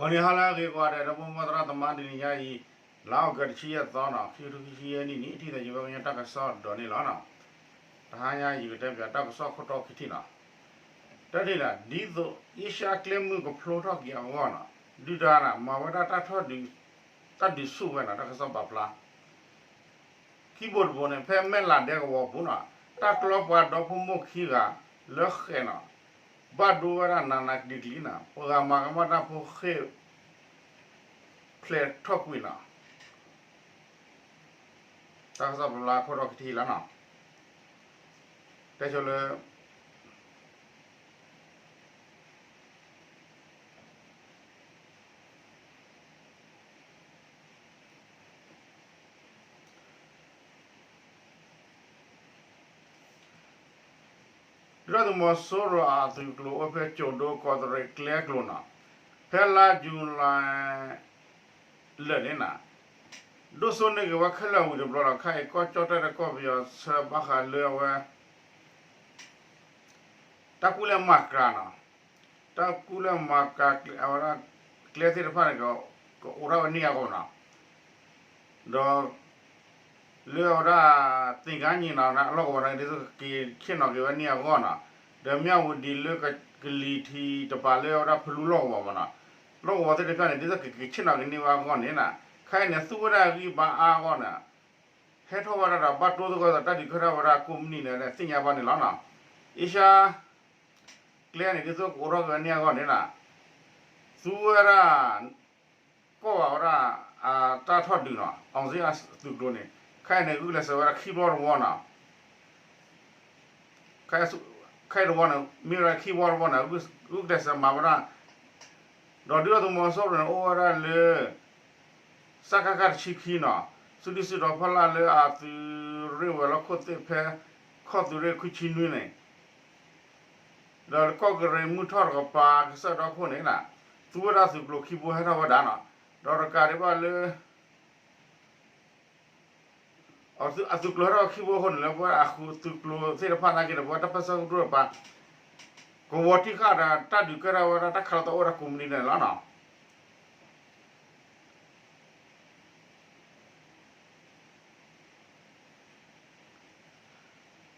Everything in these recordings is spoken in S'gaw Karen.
ဂီၤနံၤဟါလၢအဂ့ၤကိးဂၤဒဲး ဒီပုၢ်ဝဲၢ်သရၣ်သမါ တနံၤညါအံၤ လါအီကူးတဆံယဲၢ်သီနီၤ ခံကထိခံဆံယဲၢ်နံၣ်န့ၣ် ထံၣ်သးယဝဲကညီတၢ်ကစီၣ်ဒီးန့ၣ်လီၤနီၤ. တဟါညါယကတဲပၠးတၢ်ကစီၣ်ခိၣ်တီခံထံၣ်နီၤ. တၢ်ထံၣ်န့ၣ် ဒ်သိးအ့ရှါကျဲမုၢ်ကဖျိထီၣ်က့ၤအဂီၢ်နီၤ ဒုၣ်ဒါန့ၣ် မၤဝဲဒၣ်တၢ်ထီၣ်ဒုး တၢ်ဒုးဆူၣ်ဝဲနီၤ တၢ်ကစီၣ်ပာ်ဖျါ ခံဘိတဘိန့ၣ် ဖဲမဲၢ်လးဒဲကဝီၤပူၤနီၤ တၢ်ကျီပှၤဒီဖိမိၢ်ခံဂၤလၢဃဲးနီၤ ဘၣ်ဒိဝဲဒၣ်နးနးကျံၤကျံၤနီၤ ပှၤဂၤမၤကမၣ်တၢ်ဖိဃ့ၢ် ဖျဲးထီၣ်ကွံာ်နီၤ. တၢ်ကစီၣ်ပာ်ဖျါခိၣ်တီခံထံၣ်လီၤနီၤ. တဲဆိလၢ ဒုၣ်ဒါသုးမီၤစိရိၤအသုးကျိၤအိၣ်ဖဲကၠိၤဒိကီးတရံးကျဲကျိၤနီၤ ဖဲလါယူၤလံ လၢာ်န့ၣ်နီၤ ဒိၣ်စိန့ၢ်က့ၤဝဲခဲလၢာ်ဝံၤတဘျီဒီး ခါအံၤကီၢ်ကၠီၣ်တဲၣ်ဒီးကီၢ်ပယီၤဆၢဘၣ်ဃးလၢအဝဲ တၢ်ကူၣ်လဲၢ်မၤကၤနီၤ တၢ်ကူၣ်လဲၢ်မၤကၤအဝဲဒၣ် ကျဲသ့ၣ်တဖၣ်န့ၣ် ကအိးထီၣ်ဝဲန့ၢ်အဂီၢ်နီၤ ဒီး လၢအဝဲဒၣ် သ့ၣ်ကါညံၤနီၤ အလီၢ်ကဝီၤန့ၣ် ဒ်သိးကက့ၤဆ့ၣ်နီၤက့ၤဝဲန့ၢ်အဂီၢ်နီၤ ဒီးမၠၣ်ဝတံၤလၢကလံၤထံးတပၤလၢအဝဲဒၣ်ဖလူလီၢ်ကဝီၤမးနီၤ လီၢ်ကဝီၤသ့ၣ်တဖၣ်န့ၣ် ဒ်သိးကက့ၤဆ့ၣ်နီၤက့ၤန့ၢ်ဝဲအဂီၢ်န့ၣ်နီၤ ခဲအံၤန့ၣ် သူဝဲဒၣ်အဂံၢ်ဘါအါအဂီၢ်န့ၣ် ဟဲထီၣ်ဝဲဒၣ်ဒီးဘၣ်တိၢ်သကိးဒီးတၢ်ဒုးကဲထီၣ်ဝဲဒၣ်ကိးမုၢ်နံၤန့ၣ် သ့ၣ်ညါဘၣ်န့ၣ်လီၤနီၤ အ့ရှါ ကျဲန့ၣ် ဒ်သိးကအိးထီၣ်က့ၤဝဲန့ၢ်အဂီၢ်န့ၣ်နီၤ သူဝဲဒၣ် ကိးဂၤဝဲဒၣ် တၢ်ထီၣ်ဒုးနီၤ အီစ့အသုးကျိၤန့ၣ် ခဲအံၤန့ၣ် ဂုာ်ကျဲးစၢးဝဲဒၣ်ခံဘျီတဝီနီၤ ခဲအံၤတဝီန့ၣ် မ့ၢ်ဝဲဒၣ်ခံဘျီတဝီန့ၣ် ဂုာ်ကျဲးစၢးမၤဝဲဒၣ် ဒီးဒုၣ်ဒါသုးမီၤစိရိၤန့ၣ် အိၣ်ဝဲဒၣ်လၢ စကခ တဆံခံနီၤ စုဒုၣ်စုတီၤဖီလာ်လၢအသုးရ့ၣ်ဝဲၤလီၢ်ခိၣ်သ့ၣ်ဖဲ ခီၣ်သုးရ့ၣ်ခွံဆံနွံန့ၣ် ဒီးကီၢ်ကရ့ၣ်မုၢ်ထီၣ်တကပၤကစၢၢ်ဒီခိၣ်န့ၣ် သူဝဲဒၣ်သုးကျိၤခံဘိဟဲထီၣ်ဝဲဒၣ်နီၤ ဒီးတကးဒံးဘၣ်လၢ အသုးကျိၤဟဲထီၣ်ခံဘိအဃိန့ၣ် လၢပဝဲဒၣ်အသုးကျိၤသ့ၣ်တဖၣ်နာ်က့န့ၣ် ပဝဲတၢ်ပၢဆှၢကရူၢ်တကပၤ ကဝီၤတံၢ်ဃာ်ဒီးတၢ်ဒုးကဲထီၣ်ဝဲဒၣ်တၢ်ခးလိာ်သးအိၣ်ဝဲဒၣ်ကိးမုၢ်နံၤန့ၣ်လီၤနီၤ.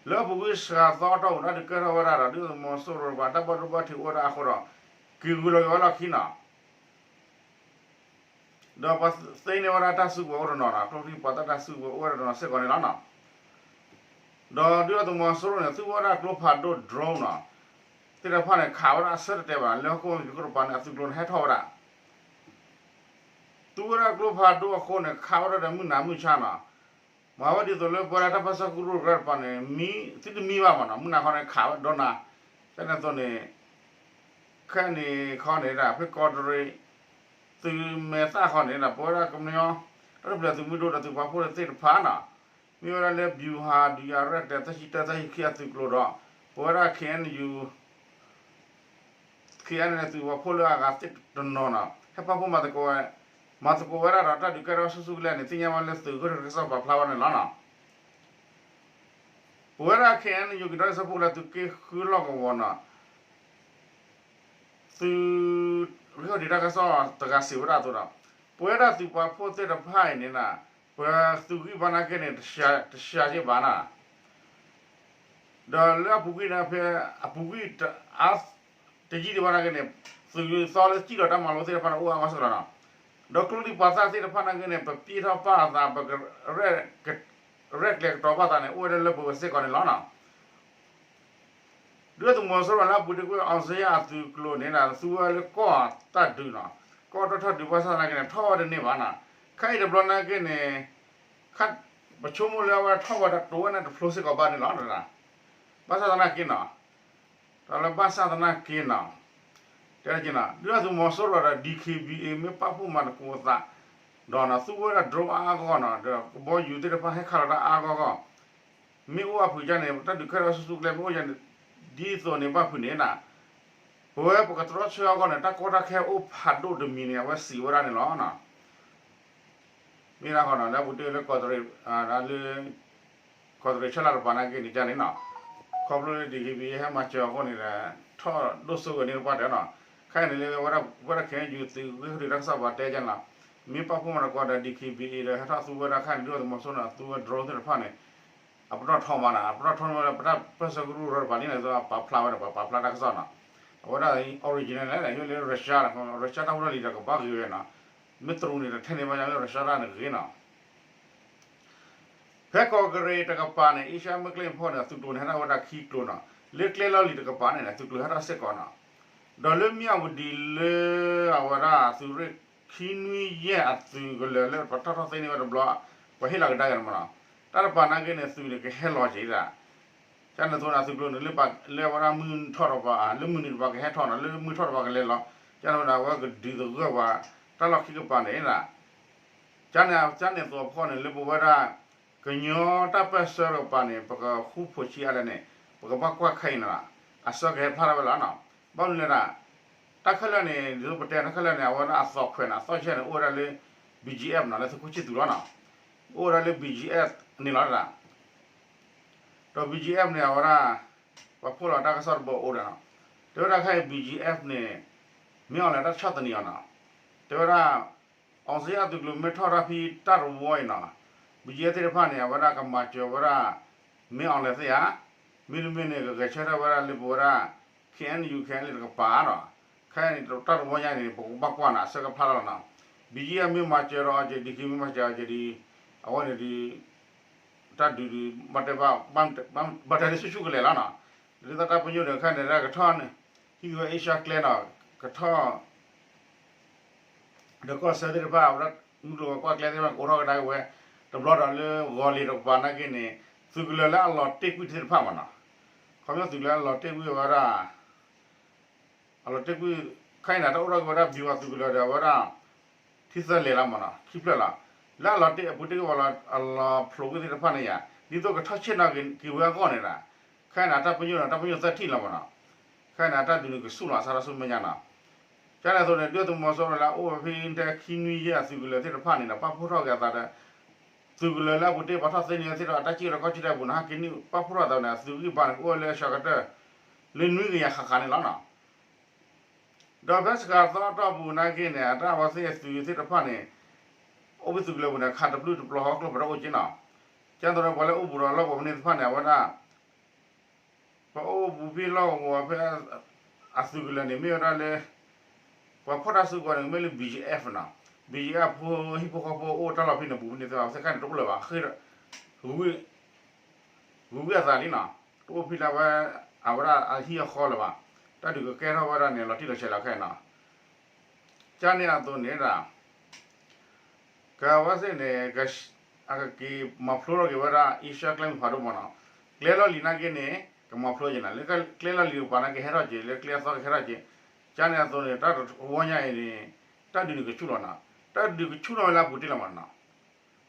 လၢအပူၤကွံာ်စှၤသီအတီၢ်ပူၤ တၢ်ဒုးကဲထီၣ်ဝဲဒၣ်ဒီး ဒုၣ်ဒါသုးမီၤစိရိၤတကပၤ တၢ်ဘၣ်ဒိဘၣ်ထံးအိၣ်ဝဲဒၣ်အဃိဒီး က့ၤဂုာ်လီၤက့ၤဝဲလီၢ်ခံနီၤ. ဒီးပှၤသ့န့ၢ်ဝဲဒၣ်တၢ်စုကဝဲၤအိၣ်တနီၤနီၤ, ကျိချံပှၤသၣ်တၢ်စုကဝဲၤအိၣ်ဝဲတနီၤစ့ၢ်ကီးန့ၣ်လီၤနီၤ. ဒီးဒုၣ်ဒါသုးမီၤစိရိၤန့ၣ် သူဝဲဒၣ်ကျိဖးဒိၣ် drone နီၤ, သ့ၣ်တဖၣ်န့ၣ် ခးဝဲဒၣ်အဆၢတတဲာ်ဘၣ်, လၢဟီၣ်ခိၣ်ကီၢ်ခိၣ်တပၤန့ၣ် အသုးကျိၤန့ၣ်ဟဲထီၣ်ဝဲဒၣ် သူဝဲဒၣ်ကျိဖးဒိၣ်အဃိန့ၣ် ခးဝဲဒၣ်ဒီးမုၢ်နၤမုၢ်ဆါနီၤ. မၤဝဲဒ်သိးလၢပဝဲဒၣ်တၢ်ပၢဆှၢကရူၢ်တကပၤန့ၣ် မံ, သုတမံဘၣ်မးနီၤ, မုၢ်နၤခီန့ၣ် ခးဝဲဒီးနၤ, တၢ်န့ၣ်အသိးန့ၣ် ခဲအံၤန့ၣ်ခီန့ၣ်ဒၣ် ဖဲကီးတရံး သုးမဲာ်သၣ်ခီန့ၣ်ဒၣ် ပဝဲဒၣ်ကမျၢၢ် တၢ်ထူၣ်ဖျဲးသုးမုၢ်ဒိၣ်ဒီးသုးပာ်ဖှိၣ်သ့ၣ်တဖၣ်နီၤ, မ့ၢ်ဝဲဒၣ်လၢ ဗျူဟာ ဒုးယၤရဲၣ်ကျဲၤ သၢဆံတၢ သၢဆံခံအသုးကျိၤဒီး ပဝဲဒၣ် KNU ခဲအံၤန့ၣ် သုးပာ်ဖှိၣ်လၢအဂၤသ့ၣ်တနီၤနီၤ ဟဲပာ်ဖှိၣ်မၤသကိးဝဲ, မၤသကိးဝဲဒၣ်ဒီးတၢ်ဒုးကဲထီၣ်ဆူၣ်ဆူၣ်ကလဲာ်န့ၣ် သ့ၣ်ညါဘၣ်လၢသုးခိၣ်တၢ်ကစီၣ်ပာ်ဖျါဝဲန့ၣ်လီၤနီၤ. ပဝဲဒၣ် KNU ကညီတၢ်ကစီၣ်ဖိလၢသုးက့ဃုလီၢ်ကဝီၤနီၤ သုးရ့ၣ်ဟီၣ်ဒံးတၢ်ကစီၣ်တဂၤစံးဝဲဒၣ်အသိးဒီး ပဝဲဒၣ်သုးပာ်ဖှိၣ်သ့ၣ်တဖၣ်အံၤန့ၣ် ပသုးဂံၢ်ဘါနာ်က့န့ၣ် တစှၤက့ဘၣ်နီၤ. ဒီးလၢအပူၤကွံာ်န့ၣ် ဖဲအပူၤကွံာ် တယံာ်ဒံးဘၣ်နာ်က့န့ၣ် သုးသီလၢစံၣ်ဒီးတၢ်မၤလိသ့ၣ်တဖၣ်န့ၣ် အိၣ်အါဂီၢ်စ့ၢ်ကီးလီၤနီၤ. ဒီးကျိချံပှၤသၣ်သ့ၣ်တဖၣ်နာ်က့န့ၣ် ပပျ့ထီၣ်ပာ်အသး ပက ရဲၣ်ကျဲၤကတီၤပာ်သးန့ၣ် အိၣ်ဝဲဒၣ်လၢပဝဲစ့ၢ်ကီးန့ၣ်လီၤနီၤ. ဒုၣ်ဒါသုးမီၤစိရိၤလၢအပူၤတ့ၢ်ကွံာ် အောင်ဇေယျ အသုးကျိၤန့ၣ် သူဝဲလၢကီၢ်တၢ်ဒုးနီၤ, ကီၢ်တၢ်ထီၣ်ဒုးဘၣ်ဆၣ်သနာ်က့န့ၣ် ထီၣ်ဝဲတန့ၢ်ဘၣ်နီၤ. ခဲအံၤတဘျီနာ်က့န့ၣ် ပဆိကမိၣ်လၢအဝဲထီၣ်ဝဲဒၣ်တိၤဝဲန့ၣ်တဖျိစ့ၢ်ကီးဘၣ်န့ၣ်လီၤ. ဘၣ်ဆၣ်သနာ်က့နီၤ တၢ်လၢဘၣ်ဆၣ်သနာ်က့နီၤ, တဲဒ်န့ၣ် ဒုၣ်ဒါသုးမီၤစိရိၤဒီး DKBA မ့ၢ်ပာ်ဖှိၣ်မၤသကိးအသး ဒီးနီၤ သူဝဲဒၣ် drone အါအါဂီၢ်ဂီၢ်နီၤ, ဒီးကဘီယူၤသ့ၣ်တဖၣ်ဟဲခးလီၤတၢ်အါအါဂီၢ်ဂီၢ်, မ့ၢ်အိၣ်အဖုးကန့ၣ် တၢ်ဒုးကဲထီၣ်ဆူၣ်ဆူၣ်ကလဲာ် မ့ၢ်အိၣ်ယၤန့ၣ် ဒ်သိးန့ၣ်ဘၣ်ဖုးန့ၣ်နီၤ, ပဝဲပကတြီဆၢအဂီၢ်န့ၣ် တၢ်ကီတၢ်ခဲအိၣ်ဖးဒိၣ်တမံၤန့ၣ် အဝဲစံးဝဲဒၣ်န့ၣ်လီၤ. မ့ၢ်ဒၣ်ဃီနီၤ လၢအပူၤတ့ၢ်လၢကီးတရံး လၢ ကီးတရံးဆၢလၢ်တပၤနာ်က့န့ၣ် ကန့ၣ်နီၤ, ခီဖျိလၢ DKBA ဟဲမၤစၢၤအဃိန့ၣ်ဒီး ထီၣ်ဒိၣ်စိဂ့ၤန့ၣ်တပှၢ်တၢၢ်နီၤ. ခဲအံၤန့ၣ်လၢဝဲဒၣ် ဝဲဒၣ် ခဲအံၤ သုးဂ့ၢ်ခီၣ်ထံးတၢ်ကစီၣ်ပှၤတဲကန့ၣ်လီၤ. မ့ၢ်ပာ်ဖှိၣ်မၤသကိးဒီး ဒီး ခ့ဘံအ့ ဒီးဟဲထီၣ်သူဝဲဒၣ်ခဲအံၤန့ၣ် ဒုၣ်ဒါသုးမီၤစိရိၤန့ၣ် အသူဝဲ drone သ့ၣ်တဖၣ်န့ၣ် အပတီၢ်ထီမးနီၤ, အပတီၢ်ထီန့ၣ်ဝဲဒၣ် ပတၢ်ပၢၢ်ဆၢကရူၢ်ကရၢတပၤလံန့ၣ် ပာ်ဖျါဝဲဒီး ပှၤပာ်ဖျါတၢ်ကစီၣ်နီၤ. အဝဲဒၣ် original န့ၣ် ယိၣ်လၢ Russia န့ၣ် Russia တၢ်ဖိတၢ်လံၤဒီးကဘၣ်ဂ့ၤဝဲနီၤ. မ့ၢ်တရူးန့ၣ် တထဲန့ၣ်ဘၣ်ညါ မ့ၢ် Russia တၢ်န့ၣ်ဂ့ၤနီၤ. ဖဲကီၢ်ကရ့ၣ်တကပၤန့ၣ် အ့ရှါမုၢ်ကျ့ၢ်ဖီန့ၣ် သုးကျိၤန့ၣ် ဟဲထီၣ်ဝဲဒၣ်ခံကျိၤနီၤ, လၢကျဲလီၢ်လံၤတကပၤန့ၣ် သုးကျိၤဟဲထီၣ်စ့ၢ်ကီးနီၤ. ဒီးလၢမၠၣ်ဝတံၤလၢ အဝဲဒၣ်သုးရ့ၣ်ခံနွံယဲၢ်အသုးကလၢၤလၢပှၤထီၣ်ထီၣ်သ့န့ၢ်ဝဲတဘျီ ပှၤဟ့ၣ်လီၤကဒါက့ၤန့ၣ်မနီၤ, တၢ်တပၤနာ်က့န့ၣ် သုးန့ၣ်ကဟဲလီၤက့ၤဒၣ် ကန့ၣ်အသိးန့ၣ် သုးကျိၤန့ၣ် လၢအဝဲဒၣ်မုၢ်ထီၣ်တပၤ လၢမုၢ်နုာ်တပၤကဟဲထီၣ်နီၤ, လၢမုၢ်ထီၣ်တပၤကလဲၤလီၤ, ကန့ၣ်အသိးန့ၣ် အဝဲကဒုးသဂၢၢ်ပှၤ တၢ်လီၢ်ခံကပၤန့ၣ် ကန့ၣ် ကန့ၣ်အသိးအဖီန့ၣ် လၢပဝဲဒၣ် ကညီတၢ်ပၢၢ်ဆၢတကပၤန့ၣ် ပကဃူဖိးဆံးအါလဲၣ်န့ၣ် ပကဘၣ်ကွၢ်ခဲအံၤန့ၣ်လီၤ. အဆၢကဟဲဖျါထီၣ်ဝဲလီၤနီၤ. ဘၣ်မနုၤလဲၣ်ဒၣ် တၢ်ခဲလၢာ်န့ၣ် ဒ်သိးပတဲတၢ်ခဲလၢာ်န့ၣ် အဝဲဒၣ်အသီၣ်ခွဲးန့ၣ် အသီၣ်ဆဲန့ၣ် အိၣ်ဝဲဒၣ်လၢ ဘံၣ်ကၠံၣ်အဲၣ် နီၤ, လၢသုးခိၣ်ဆံၣ်သူးလီၤနီၤ. အိၣ်ဝဲဒၣ်လၢ ဘံၣ်ကၠံၣ်အဲၣ် န့ၣ်လီၤဒၣ် ဒီး ဘံၣ်ကၠံၣ်အဲၣ် န့ၣ် အဝဲဒၣ် ပှၤဖီၣ်လီၤတၢ်ကစီၣ်တဘိအိၣ်ဒီးနီၤ, တဲဝဲဒၣ်ခဲအံၤ ဘံၣ်ကၠံၣ်အဲၣ် န့ၣ် မ့ၢ်အီၤလဲၣ်တၢ်ဆီၣ်သနံးအီၤနီၤ, တဲဝဲဒၣ် အီစ့ၣ်အသုးကျိၤမ့ၢ်ထီၣ်တၢ်ဖဲတၢ်တဝီအံၤနီၤ, ဘံၣ်ကၠံၣ်အဲၣ် သ့ၣ်တဖၣ်န့ၣ် အဝဲဒၣ်ကမၤစၢၤဝဲဒၣ် မ့ၢ်အီၤလဲၣ်သ့ၣ်ဧါ, မ့တမ့ၢ်န့ၣ် ကဂဲၤဆၢထၢၣ်ဝဲဒၣ်လၢပဝဲဒၣ် ခ့ၣ်အဲၣ်ယူၣ် ခ့ၣ်အဲၣ်ယူၣ် တကပၤနီၤ, ခဲအံၤန့ၣ် တၢ်တဝီညါန့ၣ် ပကဘၣ်ကွၢ်နီၤ အဆၢကဖျါလီၤနီၤ, ဘံၣ်ကၠံၣ်အဲၣ် မ့ၢ်မၤစၢၤဒီးအီၤက့ၤဒံး ခ့မ့ၢ်မၤစၢၤအီၤက့ၤဒံး, အဝဲန့ၣ်ဒုး တၢ်ဒုးဒုး ဘၣ်တဲဘၣ် ဘၣ်တဲလၢဆူၣ်ဆူၣ်ကလဲာ်လီၤနီၤ, ဒ်သိးတၢ်ပညိၣ်ဒီးခဲအံၤန့ၣ် တၢ်ကထီၣ်န့ၣ် ဟံးက့ၤဝဲအ့ရှါကျဲနီၤ, ကထီၣ် ဒီးကီၢ်စဲၣ်သ့ၣ်တဖၣ် အဝဲဒၣ် မုၢ်ကျိၤဝဲၤကွာ်ကျဲသ့ၣ်တဖၣ် ကအိးထီၣ်ကဒါက့ၤဝဲ တဘျီဒီးလၢဂီၤလ့ၤတကပၤနာ်က့န့ၣ် သုးကလၢၤလၢအလီၤတ့ၢ်ကွံာ်သ့ၣ်တဖၣ်မးနီၤ, ခီပညီသုးလၢအလီၤတ့ၢ်ကွံာ်ဝဲဒၣ် အလီၤတ့ၢ်ကွံာ် ခဲအံၤန့ၣ် တၢ်အိၣ်ထီၣ်က့ၤဝဲဒၣ် ဘံၣ်ဝါသုးကလၢၤဒီးအဝဲဒၣ် ထံသၢလဲၤလီၤမးနီၤ ခံဖျၢၣ်လီၤ, လၢအလီၤတ့ၢ်အပူၤတ့ၢ်က့ၤဝဲလီၤ အလီၤဖျိးကွံာ်သ့ၣ်တဖၣ်န့ၣ်ယါ ဒ်သိးကထီၣ်ဆ့ၣ်နီၤက့ၤဝဲအဂီၢ်န့ၣ်ဒၣ်, ခဲအံၤန့ၣ် တၢ်ပညိၣ်န့ၣ် တၢ်ပညိၣ်သၢထံၣ်လီၤမးနီၤ, ခဲအံၤန့ၣ် တၢ်ဒုးန့ၣ်ကဆူၣ်လီၤအစးထီၣ်ဆူမဲာ်ညါနီၤ, ကန့ၣ်အသိးန့ၣ် ဒုၣ်ဒါသုးမီၤစိရိၤလၢအအိၣ်ဝဲဖဲတဲခံနွံယဲၢ်အသုးကလၢၤသ့ၣ်တဖၣ်န့ၣ်ဒီး ပာ်ဖှိၣ်ထီၣ်က့ၤအသးဒီး သုးကလၢၤလၢအပူၤတ့ၢ်ပာ်ထီၣ်သ့န့ၢ်သ့ၣ်ဒီး အတၢ်စံၣ်လီၤကီၢ်စံၣ်တၢ်ပူၤန့ၣ် ဟဲက့ၤန့ၢ်ပာ်ဖှိၣ်ထီၣ်အသးန့ၣ် အသုးဂံၢ်ဘါန့ၣ် ကအိၣ်ဝဲလၢအစှၤကတၢၢ် လၢနွံကယၤဃၣ်ဃၣ်န့ၣ်လီၤနီၤ. ဒီးဖဲစှၤသီအတီၢ်ပူၤနာ်က့န့ၣ် အတၢ်အဝဲသ့ၣ်အသုးသ့ၣ်တဖၣ်န့ၣ် အိၣ်ဖဲသုးကလၢၤပူၤန့ၣ် ခးတပျုၢ်တပျီၤဟီကျိဖးဒိၣ်အိၣ်က့နီၤ. ကန့ၣ်အသိးန့ၣ် ပှၤလၢအိၣ်ဘူးဒီးလီၢ်ကဝီၤဖဲန့ၣ်သ့ၣ်တဖၣ်န့ၣ် အဝဲဒၣ် ပှၤအိၣ်ဘူးဖဲလီၢ်ကဝီၤဖဲ အသုးကလၢၤန့ၣ် မ့ၢ်ဝဲဒၣ်လၢ ပှၤဖီၣ်တၢ်စုကဝဲၤန့ၣ် မ့ၢ်လၢ ဘံၣ်ကၠံၣ်အဲၣ် နီၤ. ဘံၣ်ကၠံၣ်အဲၣ် ဖိ ဟံၣ်ဖိဃီဖိအိၣ်တၢ်လီၢ်ဖဲန့ၣ် ဘူးဖဲန့ၣ်သ့ၣ်တဖၣ် အဝဲသ့ၣ်ခဲန့ၣ်တအိၣ်လၢၤဘၣ် ဃု ဂုၤကွံာ်အသးလံနီၤ. တအိၣ်ဖဲလၢဝဲ အဝဲဒၣ်အဟံၣ်အဃီလၢၤဘၣ်. တၢ်ဒုးကကဲထီၣ်ဝဲဒၣ်န့ၣ် လီၤတံၢ်လီၤဆဲးလီၤခဲအံၤနီၤ. ကန့ၣ်အသိးန့ၣ်ဒၣ် ကဝဲသ့ၣ်န့ၣ် အကက့ၤမၤဖျိထီၣ်က့ၤဝဲဒၣ် အ့ရှါကျဲမုၢ်ဖးဒိၣ်မးနီၤ. ကျဲလီၢ်လံၤနာ်က့န့ၣ် ကမၤဖျိက့ၤနီၤ. လၢကျဲလီၢ်လံၤတကပၤနာ်က့ဟဲထီၣ်က့ၤ လၢကျဲအသီကဟဲထီၣ်က့ၤ. ကန့ၣ်အသိးန့ၣ် တၢ်တဝီညါအံၤန့ၣ် တၢ်ဒုးန့ၣ်ကဆူၣ်လီၤနီၤ. တၢ်ဒုးကဆူၣ်ထီၣ်ဝဲလၢအပူၤတ့ၢ်လီၤမးနီၤ.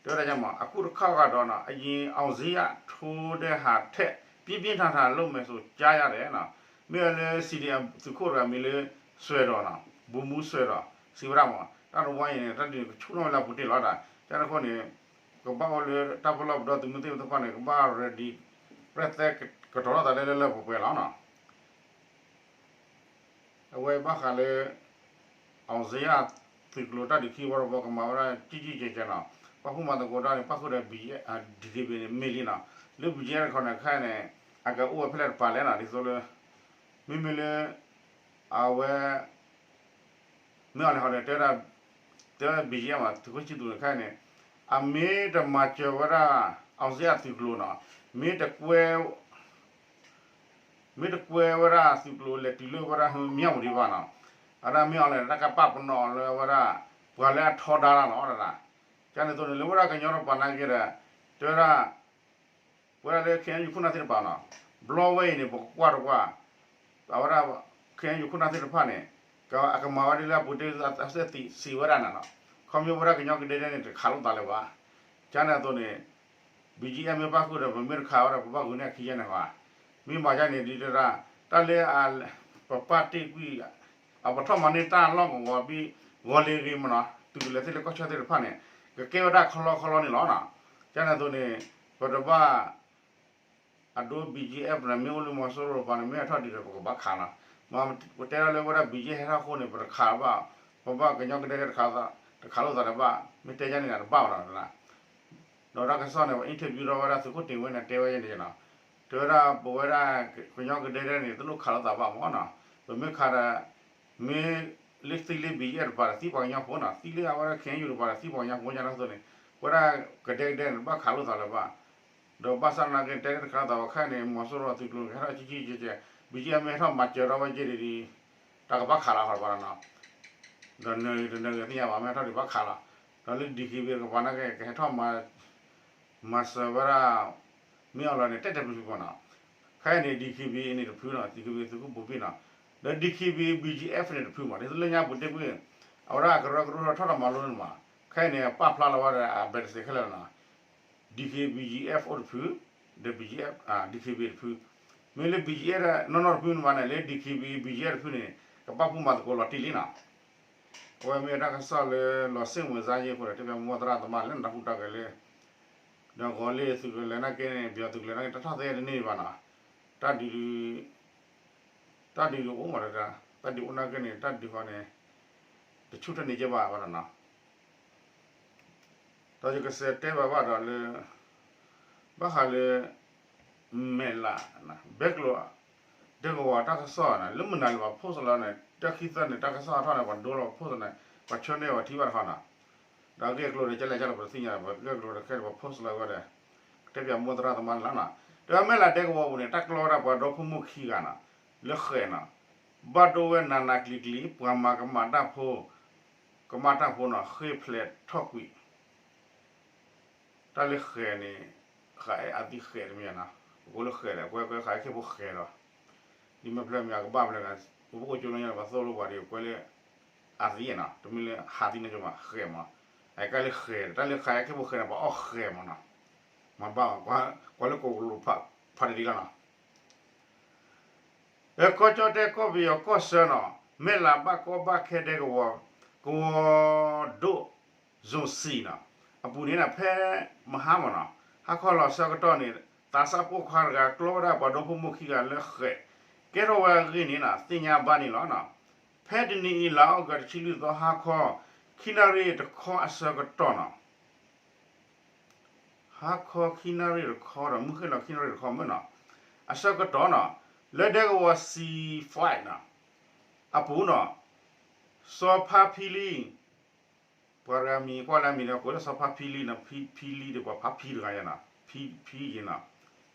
တဲဝဲဒၣ်မး အခုတခါဂၤဒီးနီၤ အရင်အောင်ဇေယျထိုးတဲ့ဟာထက် ပြင်းပြင်းထန်ထန်လုပ်မယ်ဆိုကြားရတယ်နီၤ. မ့ၢ်ဝဲလၢ စီဒီအမ် သုးခိၣ်တဂၤမံၤလၢ စွဲဒီးနီၤ ဗိုလ်မှူးစွဲဒီး စံးဝဲဒၣ်မး တၢ်တဝီအံၤန့ၣ် တၢ်ဒုးန့ၣ်ကဆူၣ်ထီၣ်ဝဲလၢအပူၤတ့ၢ်လီၤဒၣ်. ကန့ၣ်အဃိန့ၣ် ကဘၣ်အိၣ်လၢတၢ်ပလီၢ်ပဒီသုးမုၢ်သ့ၣ်တဖၣ်န့ၣ် ကဘၣ် ready ပြဲၢ်သဲကတီၤထီၣ်သးလၢလၢလၢပှဲၤပှဲၤလီၤနီၤ. အဝဲဘၣ်ဃးလၢ အောင်ဇေယျ သုးကျိၤတၢ်ဒုးခံဝီတဘီ ကမၤဝဲဒၣ်ကံၣ်ကံၣ်ကဲးကဲးနီၤ. ပာ်ဖှိၣ်မၤသကိးတၢ်န့ၣ် ပာ်ဃုာ်ဒီး ဘံၣ်ကၠံၣ်အဲၣ် DKBA န့ၣ် မ့ၢ်လံနီၤ. လၢ ဘံၣ်ကၠံၣ်အဲၣ် တခီန့ၣ် ခဲအံၤန့ၣ် အကအိၣ်ဝဲဖဲလဲၣ်တပၤလဲၣ်နီၤ. ဒ်သိးလၢ မ့မ့ၢ်လၢ အဝဲ မ့ၢ်အီၤန့ၣ်ဟီဒီး တဲဝဲဒၣ် တဲဝဲဒၣ် ဘံၣ်ကၠံၣ်အဲၣ် မး သုးခိၣ်ဆံၣ်သူးန့ၣ် ခဲအံၤန့ၣ် အမ့ၢ်တမၤစၢၤဝဲဒၣ် အောင်ဇေယျ သုးကျိၤနီၤ. မ့ၢ်တကွဲ မ့ၢ်တကွဲဝဲဒၣ်သုးကျိၤလဲၤတုၤလၢဝဲဒၣ်မၠၣ်ဝတံၤဘၣ်နီၤ. အဝဲဒၣ်မ့ၢ်အီၤန့ၣ် တၢ်ကပာ်ပနီၣ်လၢဝဲဒၣ် ပှၤလၢအထီဒါတၢ်လီၤဒၣ်. ကန့ၣ်အသိးန့ၣ် လၢဝဲဒၣ်ကညီတပၤနာ်က့ဒီး တဲဝဲဒၣ် ပဝဲဒၣ်လၢ ခ့ၣ်အဲၣ်ယူၣ် ခိၣ်နၢ်သ့ၣ်တဖၣ်နီၤ ဘျီဝဲအံၤန့ၣ် ပကကွၢ်တကွၢ် အဝဲဒၣ် ခ့ၣ်အဲၣ်ယူၣ် ခိၣ်နၢ်သ့ၣ်တဖၣ်န့ၣ် အကမၤဝဲဒ်လၢအပူၤတ့ၢ် စံးဝဲဒၣ်န့ၣ်နီၤ. ခီဖျိဝဲဒၣ်ကညီကဒဲဒဲန့ၣ် တခးလိာ်သးလၢၤဘၣ်. ကန့ၣ်အသိးန့ၣ် ဘံၣ်ကၠံၣ်အဲၣ် မ့ၢ်ပၣ်ဃုာ်ဒီး ပမ့ၢ်တခးဝဲဒီး ပဘၣ်ဂုာ်န့ၢ်အခံယဲၢ်န့ၣ်ဘၣ်. မ့ၢ်မၤယါန့ၣ် ဒ်တဲဒၣ် တၢ်လၢ ပပာ်တ့ၢ်ကွံာ် အပထီၣ်မၤန့ၢ်တၢ်လီၢ်ကဝီၤဘံၣ် ဂီၤလ့ၤဂ့ၤမးနီၤ သုးကလၢၤသ့ၣ်လၢကီၢ်ဆၣ်သ့ၣ်တဖၣ်န့ၣ် ကကဲဝဲဒၣ်ခီလီခီလီန့ၣ်လီၤနီၤ. ကန့ၣ်အသိးန့ၣ် ပတဘၣ် အဒိ ဘံၣ်ကၠံၣ်အဲၣ် န့ၣ် မ့ၢ်အိၣ်လၢမီၤစိရိၤတပၤန့ၣ် မ့ၢ်အထီၣ်ဒံးဒီး ပကဘၣ်ခးနီၤ. ပတဲထီၣ်လၢဝဲဒၣ် BGF ဟဲထီၣ်အဃိန့ၣ် ပတခးဘၣ်, ပဘၣ်ကညီကဒဲကဒဲတခးလိာ်သးတဘၣ်, မ့ၢ်တဲယါန့ၣ်တဘၣ်ဘၣ်နီၤ. ဒီးတၢ်ကစီၣ်န့ၣ် ပှၤ interview ထီၣ်ဝဲဒၣ်သုးခိၣ်တ့ၤဝဲန့ၣ် တဲဝဲန့ၣ်နီၤ, တဲဝဲဒၣ်ပဝဲဒၣ်ကညီကဒဲကဒဲန့ၣ် တလိၣ်ခးလိာ်သးဘၣ်မးနီၤ, ပမ့ၢ်ခးဒီး မ့ၢ်လၢသံလၢ BGF တပၤဒီး သံပှၤကညီဖိနီၤ, သံလၢအဝဲဒၣ် KNU တပၤဒီး သံပှၤကညီဖိညါတၢ်ကသိးန့ၣ်, ပဝဲဒၣ်ကဒဲကဒဲန့ၣ် တဘၣ်ခးလိာ်သးလၢၤဘၣ်. ဒီးဘၣ်ဆၣ်သနာ်က့ တဲတခါလိာ်သးဘၣ်ခဲအံၤန့ၣ် မီၤစိရိၤအသုးကျိၤန့ၣ် ကဟဲထီၣ်ကကကဲ, BGF မ့ၢ်ဟဲထီၣ်မၤစၢၤထီၣ်ဝဲက့ၤဒ်အံၤ, တၢ်ကဘၣ်ခးလီၤဟီၣ်တပၤနီၤ, ဒီးနၢၤတနၢၤဂ့ၤသ့ၣ်ညါဘၣ် မ့ၢ်ဟဲထီၣ်ဒ်ဘၣ်ခးလီၤ, ဒီးလၢ DKBA တကပၤသနာ်က့ ကဟဲထီၣ် မၤစၢၤဝဲဒၣ် မ့ၢ်အီၤလီၤန့ၣ် တဲတဲဖျုးဖျုးမးနီၤ, ခဲအံၤန့ၣ် DKBA န့ၣ်တဖုနီၤ, DKBA သုးခိၣ်ဘိဘ့ၣ်နီၤ, ဒီး DKBA BGF န့ၣ်တဖုမး, ဒ်သိးလၢညါပူၤတ့ၢ်ကွံာ်, အဝဲဒၣ်အကရၢကရိထီၣ်ထီၣ်မၤလိန့ၣ်မး, ခဲအံၤန့ၣ် ပာ်ဖျါလီၤဝဲဒီးအ ဘဲးတစ့း ခဲလၢာ်နီၤ, DKBA BGF အိၣ်တဖု, ဒီး BGF, DKBA တဖု, မ့ၢ်လၢ BGF နီၢ်နီၢ်တဖုန့ၣ်မးန့ၣ် လၢ DKBA BGF တဖုန့ၣ် ကဘၣ်ဖှိၣ်မၤသကိးလီၤတံၢ်လံနီၤ. အဝဲမ့ၢ်တၢ်ကစီၣ်လၢလီၤစ့ၣ်မုာ်စါယ့ၢ်အဃိဒီး တဲပၠးမိၢ်သရၣ်သမါလၢနတၢ်ဟူးတၢ်ဂဲၤလၢ ဒီးဂီၤလၢသုးကလၢၤနာ်က့န့ၣ် ပယီၤသုးကလၢၤနာ်က့ တၢ်ထီၣ်သဲတန့ၢ်ဘၣ်နီၤ, တၢ်ဒုး တၢ်ဒုးအိၣ်မးဒီး တၢ်ဒုးအိၣ်နာ်က့န့ၣ် တၢ်ဒုးဃီန့ၣ် တဆူၣ်ထီၣ်န့ၢ်ကဲဘၣ်ဘၣ်နီၤ. ဒီးယကစးတဲဘၣ်ဘၣ်ဒီးလၢ ဘၣ်ဃးလၢ မဲာ်လး ဘဲကျိၤ ဒဲကဝီၤတၢ်ကစီၣ်န့ၣ် လၢမုၢ်နၤလၢပှၤ post လီၤန့ၣ် တၢ်ခံသၢန့ၣ် တၢ်ကစီၣ်အထီၣ်န့ၣ် ပှၤဒိလီၤပှၤ post န့ၣ် ပှၤဆၢန့ၢ်ပှၤထံၣ်ဘၣ်တခီနီၤ. ဒီးအဂ့ၢ်အကျိၤန့ၣ် ကဲလဲၣ်ကဲလဲၣ်ပတသ့ၣ်ညါ ပှၤဂ့ၢ်အကျိၤဒီးခဲအံၤပှၤ post လီၤဝဲဒီး ကတဲပၠးမိၢ်သရၣ်သမါန့ၣ်လီၤနီၤ. တဲဝဲမဲာ်လးဒဲကဝီၤပူၤန့ၣ် တၢ်ကျီဝဲဒၣ်ပှၤဒီဖိမိၢ်ခံဂၤနီၤ လၢဃဲးနီၤ ဘၣ်ဒိဝဲနးနးကျံၤကျံၤ ပှၤမၤကမၣ်တၢ်ဖိ ကမၣ်တၢ်ဖိနီၤ ဃ့ၢ်ဖျဲးထီၣ်ကွံာ် တၢ်လၢဃဲးန့ၣ် ဃးအဲၣ်အသံဃဲးတမ့ၢ်နီၤ, ပကိးလၢဃဲးဒီး ကွဲကွဲဃးအဲၣ်ခ့ၣ်ဖိဃဲးဒီး ဒ်မ့ၢ်ဖျၢၣ်မ့ၢ်အကဘၣ်ဖျၢၣ်ဒီး ပပကိးကၠိလၢညါ ပှၤသိၣ်လိပှၤဒီး ကွဲလၢအသံနီၤ, တမ့ၢ်လၢဟးသံန့ၣ်ကမး ဃဲးမး, အကဲလၢဃဲး တၢ်လၢဃးအဲၣ်ခ့ၣ်ဖိဃဲးန့ၣ် ပှၤအီၣ်ဃဲးမးနီၤ, မၤဘၣ် ကွၢ်လၢကိးကလိၤဖးတဒ်လီၤနီၤ. ကီၢ်ကၠီၣ်တဲၣ်ကီၢ်ပယီၤကီၢ်ဆၢနီၤ, မဲာ်လးဘၣ်ကီဘၣ်ခဲဒဲကဝီၤ, ကဝီၤဒိၣ် zone C နီၤ, အပူၤန့ၣ်နီၤ ဖဲမဟါမးနီၤ, ဟါခီလီၤဆၢကတီၢ်န့ၣ် သးစၢ်ပိာ်ခွါတဂၤ ကျီဝဲဒၣ်ပှၤဒီဖိမိၢ်ခံဂၤလၢဃဲး, ကဲထီၣ်ဝဲအဂ့ၢ်န့ၣ်နီၤ သ့ၣ်ညါဘၣ်န့ၣ်လီၤ. ဖဲတနံၤအံၤ လါအီကူး တဆံလွံၢ်သီ ဟါခီ ခံနၣ်ရံၣ်တခီအဆၢကတီၢ်နီၤ ဟါခီခံနၣ်ရံၣ်တခီဒီး မုၢ်ဃ့ၢ်လီၤခံနၣ်ရံၣ်တခီမ့ၢ်နီၤ, အဆၢကတီၢ်နီၤ, လၢဒဲကဝီၤ C five နီၤ, အပူၤနီၤ, စီၤဖါဖံလံ, ပှၤတဂၤမံၤ ကွၢ်လၢအမံၤဒီး ကိးလၢစီၤဖါဖံလံနီၤ, ဖံ ဖံလံဒီးပှၤဖါဖံတဂၤယဲနီၤ, ဖံ ဖံယဲနီၤ,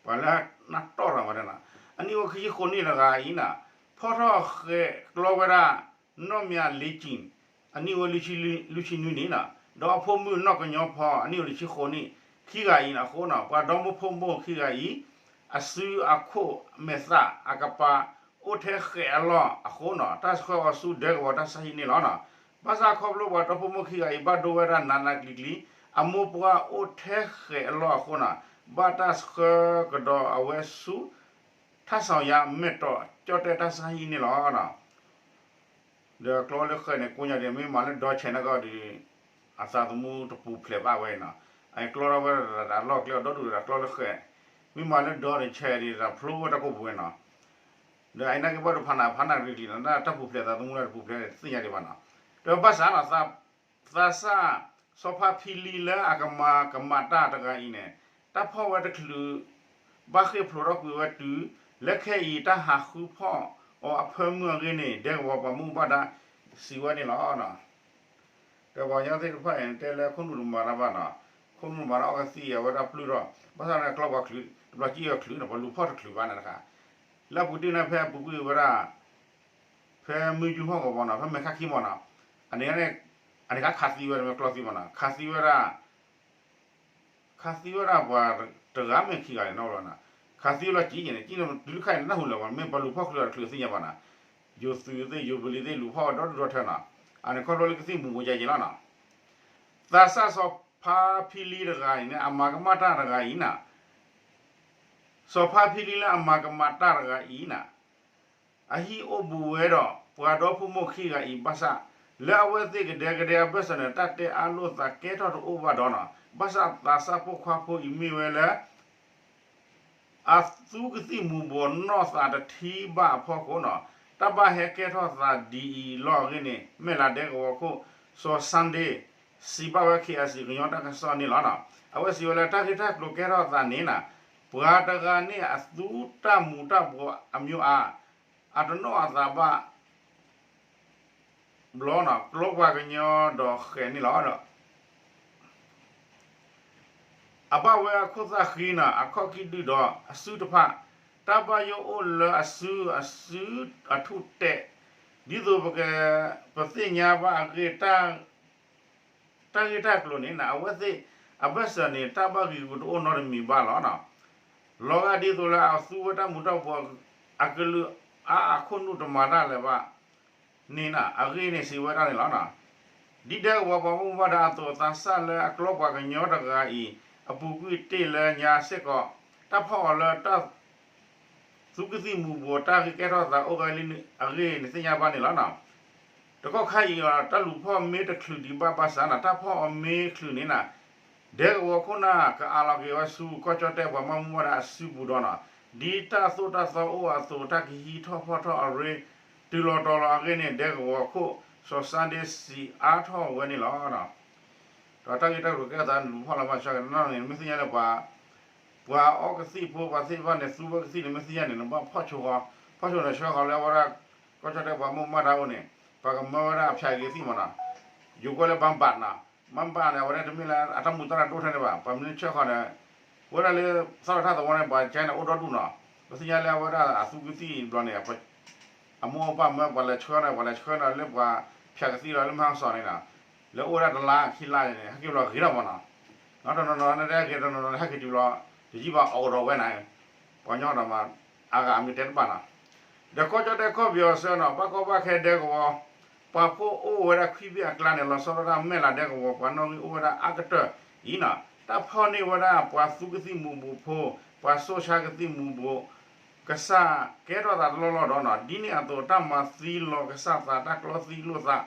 ပှၤလၢနၢ်တီၢ်တဂၤမးနီၤ, အနံၣ်အိၣ်ခံဆံဃိးနံၣ်တဂၤအံၤနီၤ, ဖီၣ်ထီၣ်ဃဲးကျီဝဲဒၣ် နီၢ်မၠးလ့ကၠံၣ် အနံၣ်အိၣ်လွံၢ်ဆံနွံနံၣ်နီၤ, ဒီးအဖိမုၣ်နီၢ်ကညီဖီ အနံၣ်အိၣ်တဆံဃိးနံၣ် ခံဂၤအံၤနီၤအဃိနီၤ, ပှၤဒီမိၢ်ဖိမိၢ်ခံဂၤအံၤ အစုအခီၣ်မဲာ်သၣ်အကပၤ အိၣ်ထဲဃဲးအလီၢ်အဃိနီၤ, တၢ်ဆှၢအီၤဆူဒဲကဝီၤတၢ်ဆါဟံၣ်န့ၣ်လီၤနီၤ. ဘၣ်ဆၣ်ခီဖျိပှၤဒီဖိမိၢ်ခံဂၤအံၤ ဘၣ်ဒိဝဲဒၣ်နးနးကျံၤကျံၤ, အမိၢ်ပှၢ်အိၣ်ထဲဃဲးအလီၢ်အဃိနီၤ, ဘၣ်တၢ်ဆှၢကဒီးအဝဲဆူ ထၣ်ဆီၣ်ယါမဲာ်တီး ကၠီၣ်တဲၣ်တၢ်ဆါဟံၣ်န့ၣ်လီၤနီၤ. ဒီးကျီလၢဃဲးန့ၣ် ကိးညါဒီး မ့ၢ်မၤလၢဒီဆဲးန့ၣ်ကီးဒီး အသးသမူတပူၤဖျဲးဘၣ်ဝဲနီၤ. အကျီထီၣ်ဝဲဒၣ်အလီၢ်ကျဲ အဒီဒူၣ်ဒီးကျီလၢဃဲး, မ့ၢ်မၤလၢဒီဒီးဆဲးဒီး ဖျိဝဲတၢ်ကိၢ်ပူၤဝဲနီၤ. ဒီးအံၤနာ်က့ဘၣ်ဒိဖးနးဖးနးရံၣ်တံၢ်နီၤ, တၢ်ပူၤဖျဲးသးသမူလၢတပူၤဖျဲးတသ့ၣ်ညါဒံးဘၣ်နီၤ. ဒီးဘၣ်ဆၣ်နီၤ သးစၢ် စီၤဖါဖံလံလၢအကမၤကမၣ်တၢ်တဂၤအံၤန့ၣ် တၢ်ဖီၣ်ဝဲတချုး ဘၣ်ဃ့ၢ်ဖျိးထီၣ်ကွံာ်ဝဲတုၤ လၢခဲအံၤ တၢ်ဟးဃုဖီၣ်အီၤအဖၢမုၢ်အဂ့ၢ်န့ၣ် ဒဲကဝီၤပှၤမူဘၣ်ဒါစံးဝဲန့ၣ်လီၤ. ဒီးပှၤကညီသ့ၣ်တဖၣ်အံၤ တဲလၢခိၣ်နူာ်တမၤတၢ်ဘၣ်နီၤ, ခိၣ်နူာ်မၤတၢ်အီၣ်ကသံၣ်အဝဲဒၣ်ပျုၢ်ထီၣ်, ဘၣ်ဆၣ်န့ၣ်ကျီပှၤချုး, တဘျီကံအီၤချုးန့ၣ် ပှၤလူၤဖီၣ်တချုးဘၣ်န့ၣ်တခါ, လၢအပူၤတ့ၢ်န့ၣ် ဖဲအပူၤကွံာ်ဝဲဒၣ် ဖဲမုၢ်ယူၢ်ဟီၣ်ကဝီၤနီၤ, ဖဲမဲာ်ခါခံမီၤနီၤ, အန့ၣ် အန့ၣ်ခါခးသံဝဲဒၣ် မ့ၢ်ကျီသံမီၤနီၤ, ခးသံဝဲဒၣ် ခးသံဝဲဒၣ်ပှၤတဂၤမ့ၢ်ခံဂၤန့ၣ်နီၤ, ခးသံဝဲလီၤကံၤန့ၣ် ကံၤန့ၣ်တုၤလၢခါအံၤန့ၣ် နၢ်ဟူလၢၤဘၣ်, မ့ၢ်ပှၤလူၤဖီၣ်ချုးအီၤတချုးသ့ၣ်ညါဘၣ်နီၤ, ယိၤသုးသ့ၣ် ယိၤပလံၤသ့ၣ် လူၤဖီၣ်ဝဲဒီဒူၣ်ဒီထၢနီၤ, အန့ၣ်ခီဖျိလၢကသံၣ်မူၤဘိးယဲၢ်ယဲၢ်လီၤနီၤ, သးစၢ်စီၤဖါဖံလံတဂၤအံၤန့ၣ် အမၤကမၣ်တၢ်တဂၤအံၤနီၤ စီၤဖါဖံလံလၢအမၤကမၣ်တၢ်တဂၤအံၤနီၤ, အဟံၣ်အိၣ်ဘူးဝဲဒီး ပှၤဒီဖိမိၢ်ခံဂၤအံၤဘၣ်ဆၣ်, လၢအဝဲသ့ၣ်ကဒဲကဒဲအဘၢၣ်စၢၤန့ၣ် တၢ်တဲအါလိာ်သးကဲထီၣ်တအိၣ်ဘၣ်ဒီးနီၤ, ဘၣ်ဆၣ်သးစၢ်ပိာ်ခွါဖိအံၤမ့ၢ်ဝဲလၢ အသူကသံၣ်မူၤဘိးနီၢ်သးတထံၣ်ဘၣ်အဖီခိၣ်နီၤ, တၢ်ဘၣ်ဟဲကဲထီၣ်သးဒ်အံၤလီၤအဂ့ၢ်န့ၣ် မဲၢ်လးဒဲကဝီၤခိၣ် စီၤ Sunday စံးဘၣ်ဝဲ KIC ကညီတၢ်ကစီၣ်န့ၣ်လီၤ. အဝဲစံးဝဲလၢတၢ်ဂ့ၢ်တၢ်ကျိၤကဲထီၣ်သးန့ၣ် ပှၤတဂၤန့ၣ်အသူတၢ်မူၤတၢ်ဘှီးအမံၤအါ အတနီၣ်အသးဘၣ် ဘျီနီၤ ကျိပှၤကညီဒီးဃဲၤန့ၣ်လီၤ. အဘၣ်ဝဲအခိၣ်သၣ်ဃံနီၤ အခီၣ်ခံဒုၣ်ဒီးအစုတဖၣ် တၢ်ဘၣ်ယိၣ်အိၣ်လၢအစု အစုအထူၣ်တဲာ် ဒ်သိးပက ပသ့ၣ်ညါဘၣ်အဂ့ၢ် တၢ်ဂ့ၢ်တၢ်ကျိၤန့ၣ် အဝဲသ့ၣ်အဘၢၣ်စၢၤန့ၣ် တၢ်ဘၣ်ဂံာ်ဂူာ်တအိၣ်နီတမံၤဘၣ်လီၤ. လီၤဂာ်ဒ်သိးလၢအသူဝဲတၢ်မူၤတၢ်ဘှီး အကလုာ်အါအခိၣ်နူာ်တမၤတၢ်လၢၤဘၣ် န့ၣ် အဂ့ၢ်န့ၣ်စံးဝဲဒၣ်န့ၣ်လီၤ. ဒ်ဒဲကဝီၤပှၤမူဘၣ်ဒါအသိး သးစၢ်လၢအကျိပှၤကညီတဂၤအံၤ အပူၤကွံာ်တ့ၢ်လၢညါစ့ၢ်ကီး တၢ်ဖီၣ်အီၤလၢတၢ် သူကသံၣ်မူၤဘှီးတၢ်ဂ့ၢ်ကဲထီၣ်သးအိၣ်ဝဲလံအဂ့ၢ်န့ၣ်သ့ၣ်ညါဘၣ်န့ၣ်လီၤ. တကီၢ်ခါအံၤ တၢ်လူၤဖီၣ်မ့ၢ်တချုးဒံးဘၣ်ဘၣ်ဆၣ်န့ၣ် တၢ်ဖီၣ်အီၤမ့ၢ်ချုးန့ၣ် ဒဲကဝီၤခိၣ်နၢ် ကအးလီၤက့ၤဝဲဆူ ကီၢ်ကၠီၣ်တဲၣ်ပှၤမူဘၣ်ဒါအစုပူၤဒီးနီၤ ဒ်တၢ်သိၣ်တၢ်သီအိၣ်အသိး တၢ်ကဟံးထီၣ်ဖီၣ်ထီၣ်အရ့ တုၤလီၤတီၤလီၤအဂ့ၢ်န့ၣ် ဒဲကဝီၤခိၣ် စီၤ Sunday စံးအါထီၣ်ဝဲန့ၣ်လီၤ. ဒီးတၢ်ဂ့ၢ်တၢ်ကျိၤကဲထီၣ်သးန့ၣ် လူၤဖီၣ်လီၤဘၣ်ဆၢကတီၢ်န့ၣ် မ့ၢ်သ့ၣ်ညါလၢပှၤ ပှၤအီကသံၣ်ဖိ ပှၤသ့ၣ်တဖၣ်န့ၣ် သူဝဲကသံၣ်န့ၣ် မ့ၢ်သ့ၣ်ညါန့ၣ် နဘၣ်ဖီၣ်ဆိဃီ ဖီၣ်ဆိန့ၣ်ဆှၢဃီလၢအဝဲဒၣ် ကီၢ်ကၠီၣ်တဲၣ်ပှၤမူဘၣ်ဒါအိၣ်န့ၣ် ပှၤကမၢဝဲဒၣ်အဖၠးက့ၤသံၣ်မးနီၤ ယိၤကွဲးလၢ ဘၣ်ဘၣ်နီၤ ဘၣ်ဘၣ်န့ၣ် အဝဲဒၣ်တမ့ၢ်လၢအတၢ်မူၤတၢ်ရၢ်ဒိၣ်ထဲန့ၣ်ဘၣ် ပှၤမ့ၢ်ဆှၢဃီန့ၣ် ဝဲဒၣ်လၢ သီၣ်လီၤထၢ်သဝီန့ၣ် ပှၤကဲန့ၣ်အိၣ်ဒီဒူၣ်နီၤ ပသ့ၣ်ညါလၢအဝဲဒၣ်အသူကသံၣ်ဘျီန့ၣ် အမိၢ်အပၢ်မၢပှၤလဲၤဆှၢန့ၣ် ပှၤလဲၤဆှၢန့ၣ်လၢပှၤဖၠးကသံၣ်လီၤလၢမဟါစီၤန့ၣ်နီၤ လၢအိၣ်ဝဲဒၣ်တလါခံလါန့ၣ် ဟဲက့ၤဘျီဂ့ၤထီၣ်မးနီၤ နီၢ်တနီၤနီၤန့ၣ် ဟဲက့ၤတနီၤနီၤန့ၣ် ဟဲက့ၤတုၤဘျီ တယံာ်ဘၣ်အီၣ်ကဒီးဝဲန့ၣ် ပှၤကညီဒီးမး အါဂၤအမ့ၢ်တဲတဘၣ်နီၤ ဒီးကီၢ်ကၠီၣ်တဲၣ်ကီၢ်ပယီၤအဆၢနီၤ ဘၣ်ကီဘၣ်ခဲဒဲကဝီၤ ပှၤဖှီၣ်အိၣ်ဝဲဒၣ်ခွံဘ့ၣ်အကျါန့ၣ် လီၤဆီဒၣ်တၢ်မဲၢ်လးဒဲကဝီၤ ပှၤနီၣ်ဂံၢ်အိၣ်ဝဲဒၣ်အါကတၢၢ်အံၤနီၤ တၢ်ဖီၣ်န့ၢ်ဝဲဒၣ်ပှၤသူကသံၣ်မူၤဘှီးဖိ ပှၤစိာ်ဆှၢကသံၣ်မူၤဘှီး ကစၢ်ကဲထီၣ်သးတလီၢ်လီၢ်ဒီးနီၤ ဒ်န့ၣ်အသိးတၢ်မၤသံလီၤကစၢ်သး တၢ်ကျီသံလိာ်သး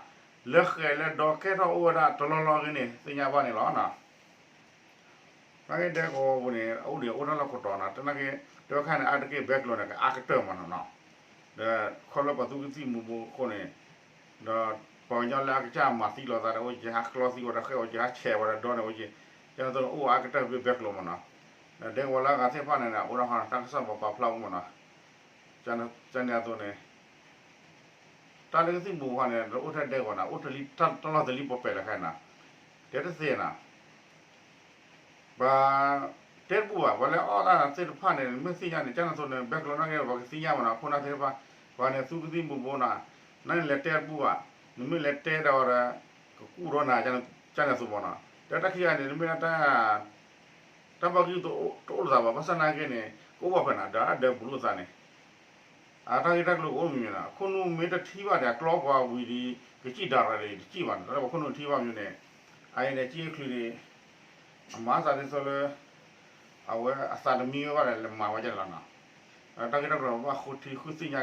လၢဃဲၤလၢဒီကဲထီၣ်အိၣ်ဝဲဒၣ်တလီၢ်လီၢ်အဂ့ၢ်န့ၣ် သ့ၣ်ညါဘၣ်န့ၣ်လီၤ. နာ်က့ဒဲကဝီၤပူၤန့ၣ် အအိၣ်ဒံးအိၣ်တၢ်လီၢ်ခိၣ်တီနီၤ တနာ်က့ တဲဝဲခါန့ၣ် အါတက့ၢ်ဘဲကျိၤန့ၣ် ကအါကတၢၢ်မးနီၤနီၤ ဒီးခီဖျိပှၤသူကသံၣ်မူၤဘှီးအဃိန့ၣ် ဒီးပှၤကညီလၢအကစၢ်မၤသံလီၤသးဒီးအိၣ်က့ၤ ဟးကျီသံဝဲဒီးဃဲၣ်အိၣ်က့ၤ ဟးဆဲးဝဲဒီးဒီန့ၣ်အိၣ်က့ၤ ကန့ၣ်သိးန့ၣ် အိၣ်အါကတၢၢ်ဘၣ်ဘဲကျိၤမးနီၤ ဒီးဒဲကဝီၤလၢအဂၤသ့ၣ်တဖၣ်န့ၣ် အိၣ်ဒၣ်ဃီတၢ်ကစီၣ်ပာ်ဖျါအိၣ်မးနီၤ ကန့ၣ်အသိးန့ၣ် တၢ်လၢကသံၣ်မူၤဘှီးန့ၣ် တအိၣ်ထဲဒဲကဝီၤန့ၣ် အိၣ်ထဲလံတၢ်လီၢ်တလံပှဲၤပှဲၤလၢခဲနီၤ တဲတသ့နီၤ ပှၤ တဲတဘူၣ်ဘၣ် ပှၤလၢအီၣ်တၢ်သ့ၣ်တဖၣ်န့ၣ် နမ့ၢ်သ့ၣ်ညါန့ၣ် ကန့ၣ်အသိးန့ၣ် ဘဲကျိၤနာ်က့ ပှၤကသ့ၣ်ညါမးနီၤ ခိၣ်နၢ်သ့ၣ်တဖၣ် ပှၤန့ၣ်သူကသံၣ်မူၤဘှီးနီၤ နန့ၣ်လဲၤတဲတဘူၣ်ဘၣ် နမ့ၢ်လဲၤတဲဒီးဝဲဒီး ကကူၣ်ဒီးနၤ ကန့ၣ်အသိးမးနီၤ တဲတၢ်ခံဂၤန့ၣ် နမ့ၢ်ဒၣ်တၢ် တၢ်ဘၣ်ဂံၢ်တအိၣ်လိာ်သးဘၣ် ဘၣ်ဆၣ်နာ်က့န့ၣ် ကအိၣ်ဘၣ်ဖဲန့ၣ် ဒီးအဒၢးဘူးလိာ်သးန့ၣ် အတၢ်ဂ့ၢ်တၢ်ကျိၤကအိၣ်မံၤမံၤနီၤ ခိၣ်နူာ်မ့ၢ်တထံၣ်ဘၣ်ဒီး အကျီပှၤဝံၤဒီး ကစံၣ်ဒါရၤဒီးတစံၣ်ဘၣ်န့ၣ် တၢ်လၢပှၤခိၣ်နူာ်ထံၣ်ဘၣ်မံၤန့ၣ် အအံၤန့ၣ် ကံၣ်ချုးန့ၣ် အမၤသးဒ်သိးလၢ အဝဲအသးတမံဝဲဘၣ်ဒီး လဲၤမၤဝဲဒ်လဲၣ်နီၤ တၢ်ဂ့ၢ်တၢ်ကျိၤဘၣ်ဃိထံဃုသ့ၣ်ညါက့ၤမးနီၤ ဒီးတၢ်ကစီၣ်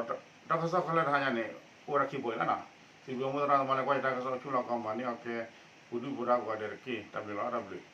ခဲလၢာ်တဟါညါန့ၣ် အိၣ်ဝဲဒၣ်ခံဘိအံၤလီၤနီၤ စံးဘျုးမိၢ်သရၣ်သမါလၢကွၢ်ယတၢ်ကစီၣ်ဆူၣ်လီၤကီးမၤန့ၢ်အီၤကဲ ပူၤဒုၣ်ပူၤဒါကိးဂၤဒဲးတက့ၢ် တၢ်ဘျုးလီၤ တၢ်ဘျုး